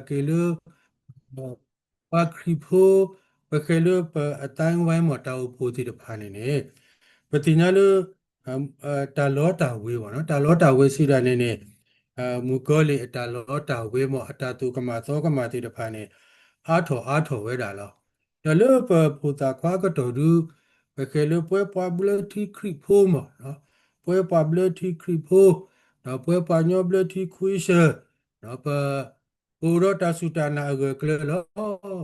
ပမ့ၢ်ကွၢ်က့ၤလၢ ပှၤခရံာ်ဖိ ပဃဲၤလၢပအသိုင်းအဝိုင်းမ့ၢ်တၢ်အိၣ်ဖှိၣ်သ့ၣ်တဖၣ်န့ၣ်န့ၣ် ပသ့ၣ်ညါလၢ တၢ်လီတၢ်ဝ့ၤမ့ၢ်နီၤ တၢ်လီတၢ်ဝ့ၤစံးဒၣ်န့ၣ်န့ၣ် မုၣ်ကီၤလံၢ်အတၢ်လီတၢ်ဝ့ၤမ့ၢ် အတၢ်သူၣ်ကမၣ်သီကမၣ်သ့ၣ်တဖၣ်န့ၣ် အါထီၣ်အါထီၣ်ဝဲဒၣ်လီၤ. ဒီးလၢပဖိသၣ်ခွါအကတီၢ်ဒု ပဃဲၤလၢပှဲၤပှၤဘျၢထံခရံာ်ဖိမ့ၢ် ပှဲၤပှၤဘျၢထံခရံာ်ဖိ ဒီးပှဲၤပှၤညီဘျၢထံခွံဆၢ ဒီးပ ပအိၣ်ဒီးတၢ်စူၢ်တၢ်နာ်အဂၢၢ်အကျၢၤလီၤ.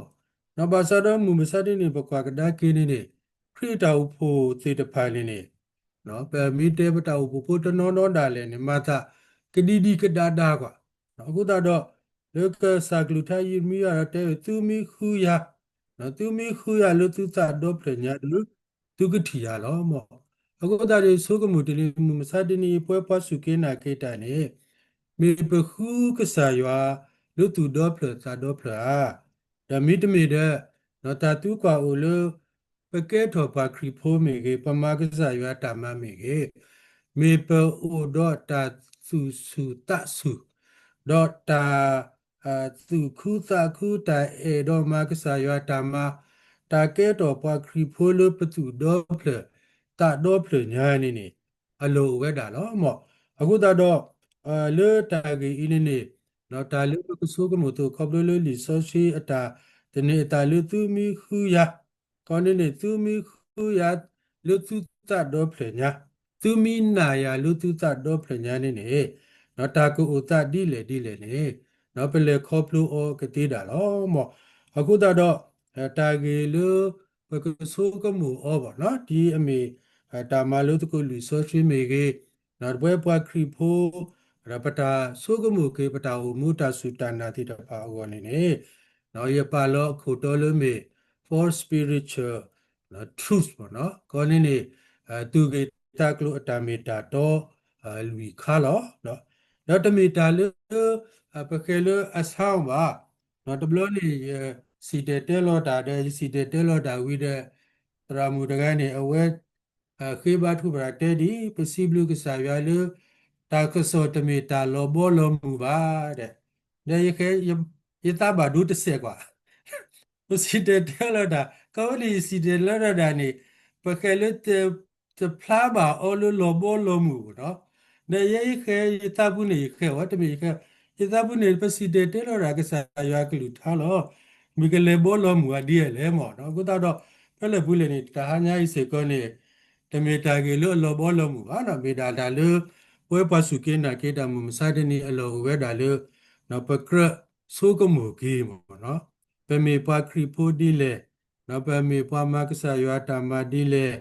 ဒီးဘၣ်ဆၣ်ဒီးမုၢ်မဆါတနံၤန့ၣ် ပကွၢ်ကဒါက့ၤန့ၣ်န့ၣ် ခရံာ်တၢ်အိၣ်ဖှိၣ်သ့ၣ်တဖၣ်န့ၣ်န့ၣ် ပမ့ၢ်တဲပတၢ်အိၣ်ဖှိၣ်ဖိတနီၤနီၤဒၣ်လဲာ်န့ၣ် မၤသးကဒံဒံကဒါဒါကွၢ်. အဃိသတးဒီး လၢကစၢ်ကလုၢ်ကထါယံးရမံယၤဒီးတဲ သုမ့ၢ်ဃုယၤ သုမ့ၢ်ဃုယၤလၢသုသးဒီဖျၢၣ်ညါဒီး သုကထံၣ်ယၤလီၤမ့ၢ်. အဃိသတးဒီး ဆိကမိၣ်တ့ၢ်လံ မုၢ်မဆါတနံၤအံၤ ပှဲၤပှၤစူၢ်က့ၤနာ်က့ၤတၢ်န့ၣ် မ့ၢ်ပဃုကစၢ်ယွၤ လၢသူၣ်ဒီဖျၢၣ်သးဒီဖျၢၣ်ဧါ. ဒီးမ့တမ့ၢ်ဒီး တၢ်သံကွၢ်အိၣ်လၢ ပကဲထီၣ်ပှၤခရံာ်ဖိမ့ၢ်ဂ့ၤ, ပမၤကစၢ်ယွၤတၢ်မၤမ့ၢ်ဂ့ၤ, မ့ၢ်ပအိၣ်ဒီးတၢ်သူၣ်ဆူၣ်သးဆူၣ်, ဒီးတၢ် သူၣ်ခုသးခု တၢ်အဲၣ်ဒိးမၤကစၢ်ယွၤတၢ်မၤ, တၢ်ကဲထီၣ်ပှၤခရံာ်ဖိလၢပသူၣ်ဒီဖျၢၣ် သးဒီဖျၢၣ်ညါန့ၣ်န့ၣ် အလီၢ်အိၣ်ဝဲဒၣ်လီၤမ့ၢ်. အဃိသတးဒီး လၢတၢ်ဂ့ၢ်အံၤန့ၣ်န့ၣ် တၢ်လၢပကဆိကမိၣ်အသိး ခီဖျိလၢလံာ်စီဆှံအတၢ်သန့ၤအသးလၢသုမ့ၢ်ဃုယၤ ခီန့ၣ်န့ၣ် သုမ့ၢ်ဃုယၤလၢသုသးဒီဖျၢၣ်ညါ, သုမ့ၢ်နာ်ယၤလၢသုသးဒီဖျၢၣ်ညါန့ၣ်န့ၣ် တၢ်ကအိၣ်သးဒ်လဲၣ်ဒ်လဲၣ်န့ၣ် ပလဲၤခီဖျိအီၤကသ့ဒၣ်လီၤမ့ၢ်. အဃိသတးဒီး တၢ်ဂ့ၢ်လၢ ပကဆိကမိၣ်အီၤဘၣ်နီၤ ဒ်အမ့ၢ် တၢ်မၤလိသကိးလံာ်စီဆှံမ့ၢ်ဂ့ၤ, ဒီးပဝဲပှၤခရံာ်ဖိ ဒီးပတၢ်ဆိကမိၣ်က့ၤ ပတၢ်အိၣ်မူတၢ်စူၢ်တၢ်နာ်သ့ၣ်တဖၣ်အဂီၢ်န့ၣ်န့ၣ် ယပာ်လီၤအခိၣ်တီလၢမ့ၢ် four spiritual truths မ့ၢ်နီၤ. ခီန့ၣ်န့ၣ် သူၣ်ဂ့ၢ်သးကျိၤအတၢ်မ့ၢ်တၢ်တီ လွံၢ်ခါလီၤ. ဒီးတမ့ၢ်တၢ်လၢ ပဃဲၤလၢအဆါဘၣ်. တဘျီန့ၣ် ယစံၣ်တဲၤတဲလီၤတၢ်ဒီး ယစံၣ်တဲၤတဲလီၤတၢ်ဝံၤဒီး သရၣ်မုၣ်တဂၤန့ၣ် အဝဲ ဃ့ဘါထုကဖၣ်တဲဒ် ပစံးဘျုးကစၢ်ယွၤလၢ တၢ်ကစီၣ်တမ့ၢ်တၢ်လီၤဘီလီၤမုၢ်ဘၣ်ဒီး ဒီးယဃဲ ယသးဘၣ်ဒိတစဲးကွၢ် ပစံၣ်တဲၤတဲလီၤတၢ် ခီဖျိလၢယစံၣ်တဲၤတဲလီၤတၢ်န့ၣ် ပဃဲၤလၢ တဖျါဘၣ်အီၤလၢလီၤဘီလီၤမုၢ်ဘၣ်နီၤ. ဒီးယဲယဃဲၤယသးပူၤန့ၣ် ယဃဲၤဝဲတမ့ၢ်ယဃဲၤ ယသးပူၤန့ၣ် ပစံၣ်တဲၤတဲလီၤတၢ်ကစၢ်ယွၤကလုၢ်ကထါလီၤ. မ့ၢ်ကလဲၤဘီလီၤမုၢ်ဝဲဒ်လဲၣ်မ့ၢ်နီၤ. အဃိသတးဒီး ဖဲလဲၣ်ပူၤလဲၣ်န့ၣ် တဟါညါအံၤစ့ၢ်ကီးန့ၣ် တမ့ၢ်တၢ်ဂ့ၢ်လၢအလီၤဘီလီၤမုၢ်ဘၣ်နီၤ. မ့ၢ်ဒၣ်တၢ်လၢ ပဝဲပှၤစူၢ်က့ၤနာ်က့ၤတၢ်မုၢ်မဆါတနံၤအလီၢ်အိၣ်ဝဲဒၣ်လၢ ပကြၢးဆိကမိၣ်က့ၤမ့ၢ်နီၤ. ပမ့ၢ်ပှၤခရံာ်ဖိဒ်လဲၣ်, ဒီးပမ့ၢ်ပှၤမၤကစၢ်ယွၤတၢ်မၤဒ်လဲၣ်,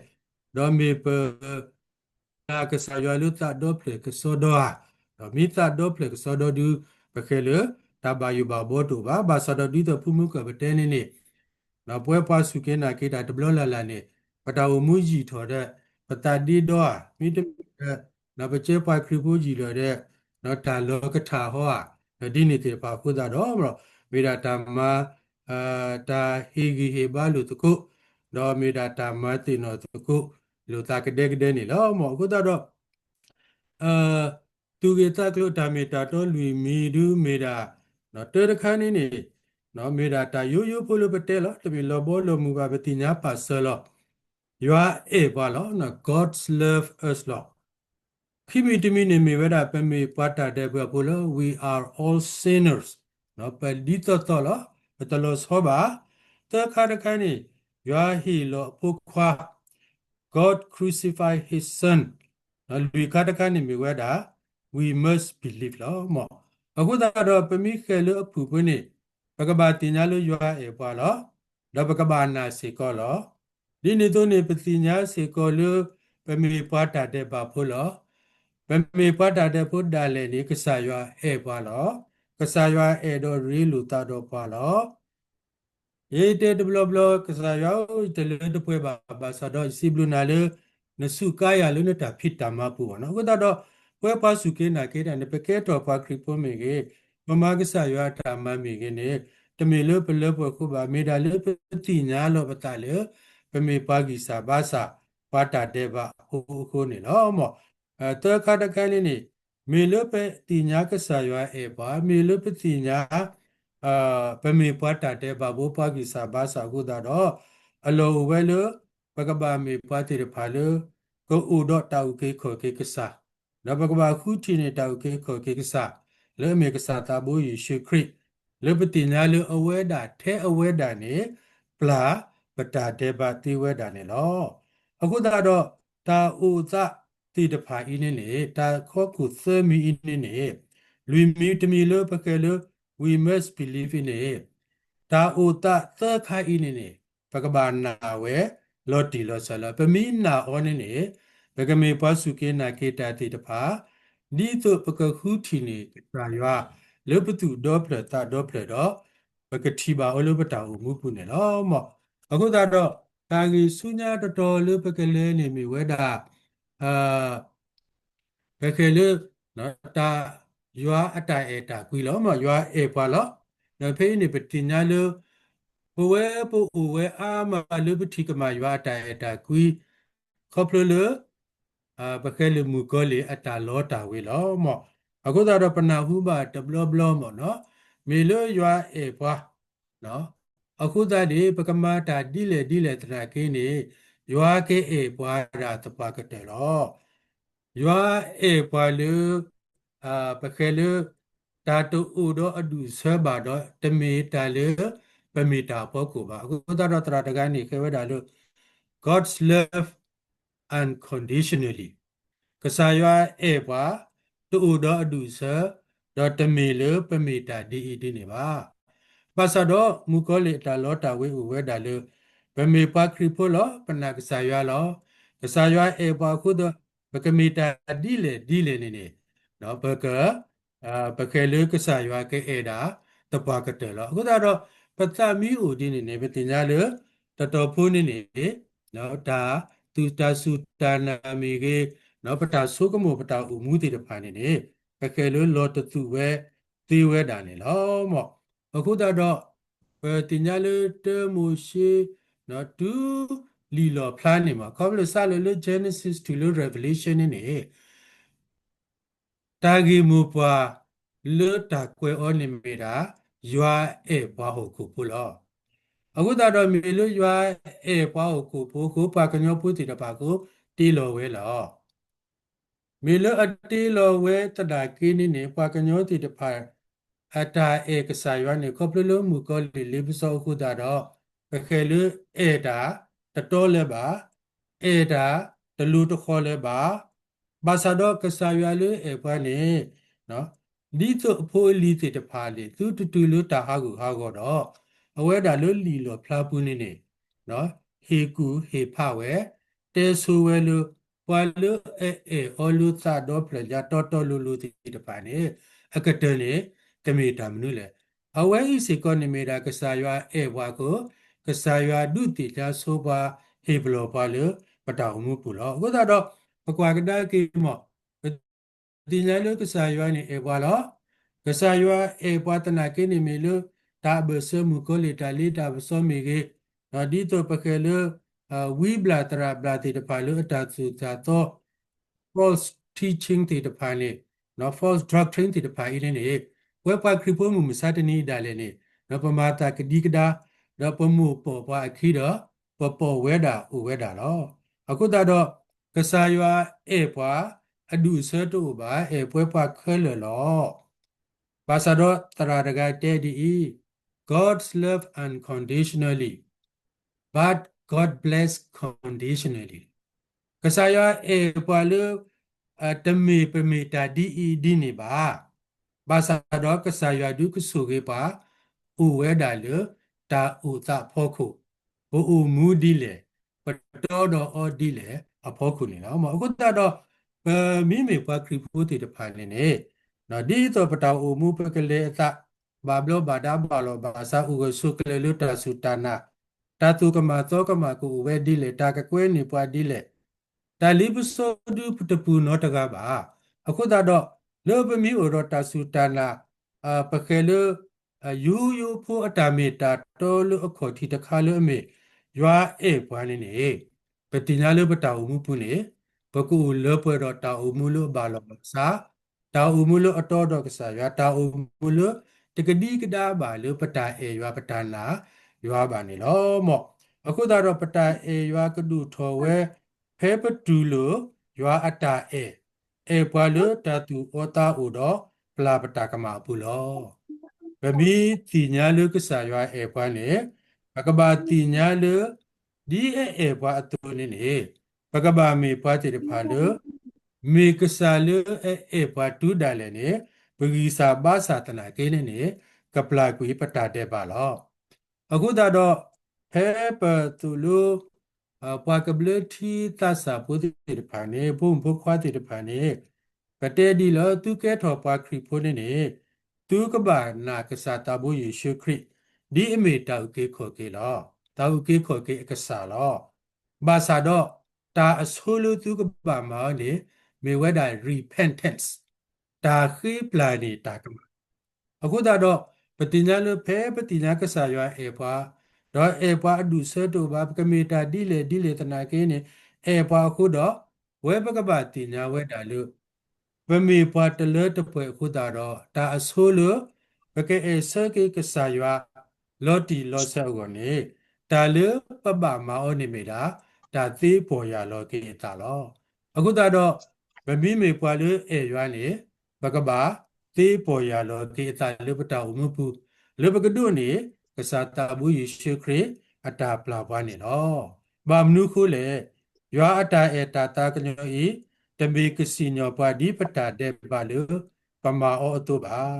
ဒီးမ့ၢ်ပ နာ်ကစၢ်ယွၤလၢသးဒီဖျၢၣ်ကစီဒီဧါ, ဒီးမ့ၢ်သးဒီဖျၢၣ်ကစီဒီဒု ပဃဲၤလၢ တၢ်ဘၣ်ယိၣ်ဘၣ်ဘီတအိၣ်ဘၣ်. ဘၣ်ဆၣ်ဒီးဒ်သိးဖုမူကၢၢ်ပတဲန့ၣ်န့ၣ် ပဝဲပှၤစူၢ်က့ၤနာ်က့ၤတၢ်တဘျီလၢ်လၢ်န့ၣ် ပတၢ်အိၣ်မူယံာ်ထီၣ်ဒီး ပသးဒ့ဒီဧါ, မ့တမ့ၢ်ဒီး ပကဲပှၤခရံာ်ဖိယံာ်လီၤဒီး တၢ်လီၤကထၣ်ဟီဧါ, ဒီးဒ်န့ၣ်သ့ၣ်တဖၣ်အဃိသတးဒီး မ့ၢ်ဒၣ်တၢ်မၤ တၢ်ဟ့ၣ်ဂံၢ်ဟ့ၣ်ဘါလိာ်သကိး, ဒီးမ့ၢ်ဒၣ်တၢ်မၤသ့ၣ်နီၣ်သကိး လိာ်သးကဒဲကဒဲန့ၣ်လီၤ. အဃိသတးဒီး သူၣ်ဂ့ၢ်သးကျိၤတၢ်မ့ၢ်တၢ်တီလွံၢ်မံၤဒုမ့ၢ်ဒၣ် တၢတခါန့ၣ်န့ၣ် မ့ၢ်ဒၣ်တၢ်ယိယိဖိလၢပတဲလီၤ. တမ့ၢ်လီၤဘီလီၤမုၢ်ဘၣ် ပသ့ၣ်ညါပာ်စၢၤလီၤ. ယွၤအဲၣ်ပှၤလီၤ. God loves us လီၤ. ခံမံၤတမံၤန့ၣ်မ့ၢ်ဝဲဒၣ် ပမ့ၢ်ပှၤတၢ်ဒဲးဘးဖိလီၤ. We are all sinners. ပဒ်သိးသိးလီၤ. ပတလီၤဆီဘၣ်. သၢခါတခါန့ၣ် ယွၤဟ့ၣ်လီၤအဖိခွါ God crucified his son. လွံၢ်ခါတခါန့ၣ်မ့ၢ်ဝဲဒၣ် we must believe လီၤ. အဃိသတးဒီး ပမ့ၢ်ဃဲၤလၢအဖုၣ်ဖိန့ၣ် ပကဘၣ်သ့ၣ်ညါလၢယွၤအဲၣ်ပှၤလီၤ. ဒီးပကဘၣ်နာ်စ့ၢ်ကီးလီၤ. ဒ်န့ၣ်အသိးန့ၣ် ပသ့ၣ်ညါစ့ၢ်ကီးလၢ ပမ့ၢ်ပှၤတၢ်ဒဲးဘးဖိလီၤ. ပမ့ၢ်ပှၤတၢ်ဒဲးဖိဒၣ်လဲာ်န့ၣ် ကစၢ်ယွၤအဲၣ်ပှၤလီၤ. ကစၢ်ယွၤအဲၣ်ဒိးရ့လိာ်သးဒီးပှၤလီၤ. ယတဲတဘျီဘျီ ကစၢ်ယွၤဧၢ, ယတလၢတပှဲၤဘၣ်, ဘၣ်ဆၣ်ဒီးယစံးဘျုးနၤလၢ နစူးကါယၤလၢနတၢ်ဖံးတၢ်မၤပူၤဘၣ်နီၤ. အဃိသတးဒီး ပဝဲပှၤစူၢ်က့ၤနာ်က့ၤတၢ်န့ၣ် ပကဲထီၣ်ပှၤခရံာ်ဖိမ့ၢ်ဂ့ၤ, ပမၤကစၢ်ယွၤအတၢ်မၤမ့ၢ်ဂ့ၤန့ၣ် တမ့ၢ်လၢပလၢပှဲၤဃိဘၣ်, မ့ၢ်ဒၣ်လၢပသ့ၣ်ညါလီၤပသးလၢ ပမ့ၢ်ပှၤဂံၢ်စၢ်ဘါစၢ် ပှၤတၢ်ဒဲးဘးအဃိအဃိန့ၣ်လီၤ. သၢခါတခါန့ၣ်န့ၣ် မ့ၢ်လၢပသ့ၣ်ညါကစၢ်ယွၤအဲၣ်ပှၤ, မ့ၢ်လၢပသ့ၣ်ညါ ပမ့ၢ်ပှၤတၢ်ဒဲးဘးဖိ ပှၤဂံၢ်စၢ်ဘါစၢ်အဃိသတးဒီး အလီၢ်အိၣ်ဝဲလၢ ပကဘၣ်မ့ၢ်ပှၤသ့ၣ်တဖၣ်လၢ ကအိၣ်ဒီးတၢ်အုၣ်က့ၤခီၣ်က့ၤကစၢ်, ဒီးပကဘၣ်ဃုထံၣ်န့ၢ်တၢ်အုၣ်က့ၤခီၣ်က့ၤကစၢ် လၢအမ့ၢ်ကစၢ်သးဘိယ့ၣ်ၡူးခရံာ်, လၢပသ့ၣ်ညါလၢအဝဲဒၣ်ထဲအဝဲဒၣ်န့ၣ် ပျၢ်ပတၢ်ဒဲးဘးသ့ဝဲဒၣ်န့ၣ်လီၤ. အဃိသတးဒီး တၢ်အိၣ်သးသ့ၣ်တဖၣ်အံၤန့ၣ်န့ၣ် တၢ်ခီခိၣ်သၢမံၤအံၤန့ၣ်န့ၣ် လွံၢ်မံၤတမံၤလၢပဃဲၤလၢ we must believe အံၤန့ၣ် တၢ်အိၣ်သးသၢခါအံၤန့ၣ်န့ၣ် ပကဘၣ်နာ်ဝဲ လီၤတံၢ်လီၤဆဲးလီၤ. ပမ့ၢ်နာ်အီၤန့ၣ်န့ၣ် ပကမ့ၢ်ပှၤစူၢ်က့ၤနာ်က့ၤတၢ်သ့ၣ်တဖၣ် ဒ်သိးပကဃုထံၣ်န့ၢ်ကစၢ်ယွၤ လၢပသူၣ်ဒီဖျၢၣ်သးဒီဖျၢၣ်ဒီး ပကထံၣ်ဘၣ်အီၤလၢပတၢ်အိၣ်မူပူၤန့ၣ်လီၤ. အဃိသတးဒီး တၢ်ဂ့ၢ်ဆူညါတတီၤလၢပကလဲၤန့ၣ်မ့ၢ်ဝဲဒၣ် ပဃဲၤလၢ တၢ် ယွၤအတၢ်အဲၣ်တၢ်ကွံလီၤ. ယွၤအဲၣ်ပှၤလီၤ. ဒီးဖဲအံၤန့ၣ် ပသ့ၣ်ညါလၢ ပဝဲပအိၣ်ဝဲအါမးလၢပထံၣ်ကမၣ်ယွၤအတၢ်အဲၣ်တၢ်ကွံ ခီဖျိလၢ ပဃဲၤလၢမုၣ်ကီၤလံၢ်အတၢ်လီတၢ်ဝ့ၤလီၤ. အဃိသတးဒီးပနၢ်ဟူဘၣ်တဘျီဘျီမ့ၢ်နီၤ မ့ၢ်လၢယွၤအဲၣ်ပှၤ အဃိသတးန့ၣ် ပကမၤတၢ်ဒ်လဲၣ်ဒ်လဲၣ်သနာ်က့န့ၣ် ယွၤကအဲၣ်ပှၤဒၣ်သပှၢ်ကတၢၢ်လီၤ. ယွၤအဲၣ်ပှၤလၢ ပဃဲၤလၢ တၢ်တအိၣ်ဒီးအဒူၣ်အဆၢဘၣ်ဒီး တမ့ၢ်တၢ်လၢ ပမ့ၢ်တၢ်အဖီခိၣ်ဘၣ်. အဃိသတးဒီးသရၣ်တဂၤန့ၣ် ဃဲၤဝဲဒၣ်လၢ God's love unconditionally ကစၢ်ယွၤအဲၣ်ပှၤ တအိၣ်ဒီးအဒူၣ်အဆၢ ဒီးတမ့ၢ်လၢပမ့ၢ်တၢ်ဒ်အံၤဒ်န့ၣ်ဘၣ်. ဘၣ်ဆၣ်ဒီးမုၣ်ကီၤလံၢ်အတၢ်လီတၢ်ဝ့ၤအိၣ်ဝဲဒၣ်လၢ ပမ့ၢ်ပှၤခရံာ်ဖိလီၤ. ပနာ်ကစၢ်ယွၤလီၤ. ကစၢ်ယွၤအဲၣ်ပှၤအဃိဒီး ပကမ့ၢ်တၢ်ဒ်လဲၣ်ဒ်လဲၣ်န့ၣ်န့ၣ် ပက ပဃဲၤလၢကစၢ်ယွၤကအဲၣ်ဒၣ် သပှၢ်ကတၢၢ်လီၤ. အဃိသတးဒီး ပသးမ့ၢ်အိၣ်ဒ်န့ၣ်န့ၣ် ပသ့ၣ်ညါလၢ တတီၤဖိန့ၣ်န့ၣ် တၢ်သူၣ်တၢ်စူၢ်တၢ်နာ်မ့ၢ်ဂ့ၤ ပတၢ်ဆိကမိၣ်ပတၢ်အိၣ်မူသ့ၣ်တဖၣ်န့ၣ်န့ၣ် ပဃဲၤလၢလီၤတသူာ်ဝဲသ့ဝဲဒၣ်န့ၣ်လီၤ. အဃိသတးဒီး ပသ့ၣ်ညါလၢတၢမိၤၡ့ တုၤလံာ်လီၢ်ဖျါန့ၣ်မး ခီဖျိလၢစးလၢ Genesis တုၤလၢ Revelation န့ၣ်န့ၣ် တၢ်ဂ့ၢ်မိၢ်ပှၢ်လၢတၢ်ကွဲးအီၤန့ၣ်မ့ၢ်ဒၣ် ယွၤအဲၣ်ပှၤဟီၣ်ခိၣ်ဖိလီၤ. အဃိသတးဒီးမ့ၢ်လၢယွၤအဲၣ်ပှၤဟီၣ်ခိၣ်ဖိအဃိ ပှၤကညီဖိသ့ၣ်တဖၣ်အဃိ တ့လီၤဝဲလီၤ. မ့ၢ်လၢအတ့လီၤဝဲသနာ်က့န့ၣ်န့ၣ် ပှၤကညီသ့ၣ်တဖၣ် အတၢ်အဲၣ်ကစၢ်ယွၤန့ၣ် ခီဖျိလၢမုၣ်ကီၤလံၢ်လ့ပစီအဃိသတးဒီး ပဃဲၤလၢအဲၣ်တၢ် တတီလၢၤဘၣ်, အဲၣ်တၢ် တလိၤတဃီၤလၢၤဘၣ်. ဘၣ်ဆၣ်ဒီးကစၢ်ယွၤလၢအဲၣ်ပှၤန့ၣ် ဒ်သိးအဖိအလံၤသ့ၣ်တဖၣ်န့ၣ် သုတတုၤလၢတၢ်ဟးဂူာ်ဟးဂီၤဒီး အဝဲဒၣ်လၢလံာ်လီၣ်ဖျါပူၤန့ၣ်န့ၣ် ဟ့ၣ်ကူၣ်ဟ့ၣ်ဖးဝဲ, တဲဆိဝဲလၢ ပှၤလၢအအဲၣ်အီၤလၢသးဒီဖျၢၣ်ညါတီတီလိၤလိၤသ့ၣ်တဖၣ်န့ၣ် အကတၢၢ်န့ၣ် ကမ့ၢ်တၢ်မနုၤလဲၣ်. အဝဲအံၤစ့ၢ်ကီးန့ၣ်မ့ၢ်ဒၣ်ကစၢ်ယွၤအဲၣ်ပှၤအဃိ ကစၢ်ယွၤဒုးသ့ၣ်ညါဆိပှၤ ဟ့ၣ်ပလီၢ်ပှၤလၢပတၢ်အိၣ်မူပူၤလီၤ. အဃိသတးဒီး ပကွၢ်ကဒါက့ၤမး ပသ့ၣ်ညါလၢကစၢ်ယွၤန့ၣ်အဲၣ်ပှၤလီၤ. ကစၢ်ယွၤအဲၣ်ပှၤသနာ်က့န့ၣ်မ့ၢ်လၢ တၢ်အဘၢၣ်စၢၤမုၣ်ကီၤလံၢ်တၢ်လ့တၢ်ပစီမ့ၢ်ဂ့ၤ, ဒ်သိးပဃဲၤလၢ ဝံဘျၣ်သရၣ်ဘျၣ်သ့ၣ်တဖၣ်လၢအတၢ်သိၣ်တၢ်သီ false teaching သ့ၣ်တဖၣ်န့ၣ်, false doctrine သ့ၣ်တဖၣ်အံၤန့ၣ်န့ၣ် ပဝဲပှၤခရံာ်ဖိမုၢ်မဆါတနံၤအံၤဒၣ်လဲာ်န့ၣ် ပမၤသးကဒံကဒါ ဒီးပမိၢ်ပိာ်ပှၤအခံဒီး ပပိာ်ဝဲဒၣ်အိၣ်ဝဲဒၣ်လီၤ. အဃိသတးဒီး ကစၢ်ယွၤအဲၣ်ပှၤ အဒူၣ်အဆၢတအိၣ်ဘၣ် အဲၣ်ပှဲၤပှၤခဲလၢာ်လီၤ. ဘၣ်ဆၣ်ဒီးသရၣ်တဂၤတဲဒ်အံၤ, God's love unconditionally, but God bless conditionally. ကစၢ်ယွၤအဲၣ်ပှၤလၢ တမ့ၢ်ပမ့ၢ်တၢ်ဒ်အံၤဒ်န့ၣ်ဘၣ်. ဘၣ်ဆၣ်ဒီးကစၢ်ယွၤဒုးကဆိၣ်ဂ့ၤပှၤ အိၣ်ဝဲဒၣ်လၢတၢ်အိၣ်သးအဖီခိၣ်, ပအိၣ်မူဒ်လဲၣ်, ပတီဒီးအီၤဒ်လဲၣ်အဖီခိၣ်န့ၣ်လီၤ. အဃိသတးဒီး ပမ့မ့ၢ်ပှၤခရံာ်ဖိသ့ၣ်တဖၣ်န့ၣ်န့ၣ် ဒ်သိးပတၢ်အိၣ်မူပကလဲၤအသး ဘၣ်ဘျီးဘၣ်ဒါဘၣ်လီၢ်ဘၣ်စး အိၣ်ဂၢၢ်ဆိးကျၢၤလၢတၢ်စူၢ်တၢ်နာ်, တၢ်သူၣ်ကမၣ်သီကမၣ်ကအိၣ်ဝဲဒ်လဲၣ်, တၢ်ကကွဲန့ၢ်ပှၤဒ်လဲၣ်, တၢ်လ့ပစီဒုးတပူၤနီတဂၤဘၣ်. အဃိသတးဒီး လၢပမ့ၢ်အိၣ်ဒီးတၢ်စူၢ်တၢ်နာ် ပဃဲၤလၢ ယိယိဖိအတၢ်မ့ၢ်တၢ်တီလၢအခီၣ်ထံးတခါလၢအမ့ၢ် ယွၤအဲၣ်ပှၤန့ၣ်န့ၣ် ပသ့ၣ်ညါလၢပတၢ်အိၣ်မူပူၤန့ၣ် ပကအိၣ်လၢပှဲၤဒီးတၢ်အိၣ်မူလၢအဘၣ်လီၢ်ဘၣ်စး, တၢ်အိၣ်မူလၢအတီဒီးကစၢ်ယွၤ, တၢ်အိၣ်မူလၢတ တကဒံကဒါဘၣ်လၢပတၢ်အဲၣ်ယွၤ ပတၢ်နာ်ယွၤဘၣ်န့ၣ်လီၤ. မ့ၢ်အဃိသတးဒီး ပတၢ်အဲၣ်ယွၤကဒိၣ်ထီၣ်ဝဲ ဖဲပတူၢ်လိာ်ယွၤအတၢ်အဲၣ်, အဲၣ်ပှၤလၢတၢ်သူၣ်အီၣ်သးအီၣ်ဒီးပျၢ်ပတၢ်ကမၣ်အပူၤလီၤ. ပမ့ၢ်သ့ၣ်ညါလၢကစၢ်ယွၤအဲၣ်ပှၤန့ၣ် ပကဘၣ်သ့ၣ်ညါလၢ ဒ်အအဲၣ်ပှၤအသိးန့ၣ်န့ၣ် ပကဘၣ်မ့ၢ်ပှၤသ့ၣ်တဖၣ်လၢ မ့ၢ်ကစၢ်လၢအအဲၣ်ပှၤတုၤဒၣ်လဲာ်န့ၣ် ပဂံၢ်စၢ်ဘါစၢ်သနာ်က့န့ၣ်န့ၣ် ကပျၢ်ကွံာ်ပတၢ်ဒဲးဘးလီၤ. အဃိသတးဒီး ဖဲပသိၣ်လိ ပှၤကဘျၢထံသးစၢ်ဖိသ့ၣ်တဖၣ်န့ၣ် ဖိမုၣ်ဖိခွါသ့ၣ်တဖၣ်န့ၣ် ပတဲဒ်လၢသုကဲထီၣ်ပှၤခရံာ်ဖိန့ၣ်န့ၣ် သုကဘၣ်နာ်ကစၢ်သးဘိယ့ၣ်ၡူးခရံာ် ဒ်အမ့ၢ်တၢ်အုၣ်က့ၤခီၣ်က့ၤလီၤ. တၢ်အုၣ်က့ၤခီၣ်က့ၤအကစၢ်လီၤ. ဘၣ်ဆၣ်ဒီး တၢ်အဆိလၢသုကဘၣ်မၤအီၤန့ၣ် မ့ၢ်ဝဲဒၣ် repentance တၢ်ဃ့ပျၢ်န့ၢ်တၢ်ကမၣ် အဃိသတးဒီး ပသ့ၣ်ညါလၢဖဲပသ့ၣ်ညါကစၢ်ယွၤအဲၣ်ပှၤ, ဒီးအဲၣ်ပှၤအဒူၣ်အဆၢတအိၣ်ဘၣ်, ပကမ့ၢ်တၢ်ဒ်လဲၣ်ဒ်လဲၣ်သနာ်က့န့ၣ် အဲၣ်ပှၤအဃိဒီး ဝဲပကဘၣ်သ့ၣ်ညါဝဲဒၣ်လၢ ပမ့ၢ်ပှၤတလၢတပှဲၤအဃိသတးဒီး တၢ်အဆိလၢ ပကအဲၣ်ဆၢက့ၤကစၢ်ယွၤ လီၤတံၢ်လီၤဆဲးအဂီၢ်န့ၣ် တၢ်လၢပဘၣ်မၤအီၤန့ၣ်မ့ၢ်ဒၣ် တၢ်သ့ပီၢ်ယၢ်လီၤက့ၤအသးလီၤ. အဃိသတးဒီး ပမ့မ့ၢ်ပှၤလၢအဲၣ်ယွၤန့ၣ် ပကဘၣ်သ့ပီၢ်ယၢ်လီၤက့ၤအသးလၢပတၢ်အိၣ်မူပူၤ လၢပကဒိးန့ၢ် ကစၢ်သးဘိယ့ၣ်ၡူးခရံာ်အတၢ်ပျၢ်ပှၤန့ၣ်လီၤ. ဘၣ်မနုၤဃိလဲၣ်, ယွၤအတၢ်အဲၣ်တၢ်သးကညီၤအံၤ တမ့ၢ်ကစံၣ်ညီၣ်ပှၤဒ်ပတၢ်ဒဲးဘးလၢ ပမၤအီၤအသိးဘၣ်.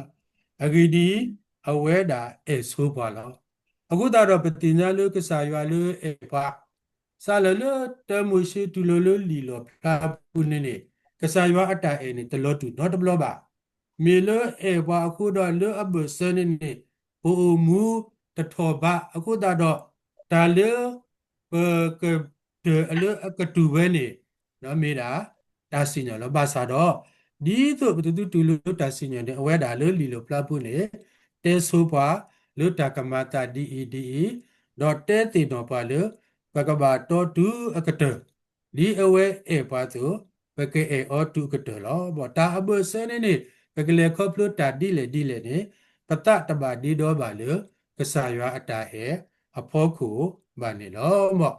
အဂ့ၢ်ဒ်အံၤ, အဝဲဒၣ်အဲၣ်ဆိပှၤလီၤ. အဃိသတးဒီး ပသ့ၣ်ညါလၢကစၢ်ယွၤလၢအဲၣ်ပှၤ စးလၢလၢတၢ်မိၤၡ့တူၢ်လိာ်လၢလံာ်လီၣ်ဖျါပူၤန့ၣ်န့ၣ် ကစၢ်ယွၤအတၢ်အဲၣ်န့ၣ် တလီၤတူာ်နီတဘျီဘၣ်. မ့ၢ်လၢအဲၣ်ပှၤအဃိဒီးလၢအဘၢၣ်စၢၤန့ၣ်န့ၣ် ပအိၣ်မူတထီၣ်ဘးအဃိသတးဒီး တၢ်လၢ ပကတၢၢ်လၢအကတူၢ်ဝဲန့ၣ် မ့ၢ်ဒၣ် တၢ်စံၣ်ညီၣ်လီၤ. ဘၣ်ဆၣ်ဒီး ဒ်သိးပသုတတူၢ်လိာ်တၢ်စံၣ်ညီၣ်န့ၣ် အဝဲဒၣ်လၢလံာ်လီၣ်ဖျါပူၤန့ၣ် တဲဆိပှၤလၢတၢ်ကမၤသးဒ်အံၤဒ်အံၤ, ဒီးတဲသ့ၣ်နီၣ်ပှၤလၢ ပကဘၣ်တီတုၤအကတၢၢ် ဒ်အဝဲအဲၣ်ပှၤအသိး ပကအဲၣ်အီၤတုၤအကတၢၢ်လီၤ. ဘၣ်တၢ်အဘၢၣ်စၢၤန့ၣ်န့ၣ် ပကလဲၤခီဖျိတၢ်ဒ်လဲၣ်ဒ်လဲၣ်န့ၣ် ပသးတဘၣ်ဒ့ဒီဘၣ်လၢ ကစၢ်ယွၤအတၢ်အဲၣ်အဖီခိၣ်ဘၣ်န့ၣ်လီၤ. မ်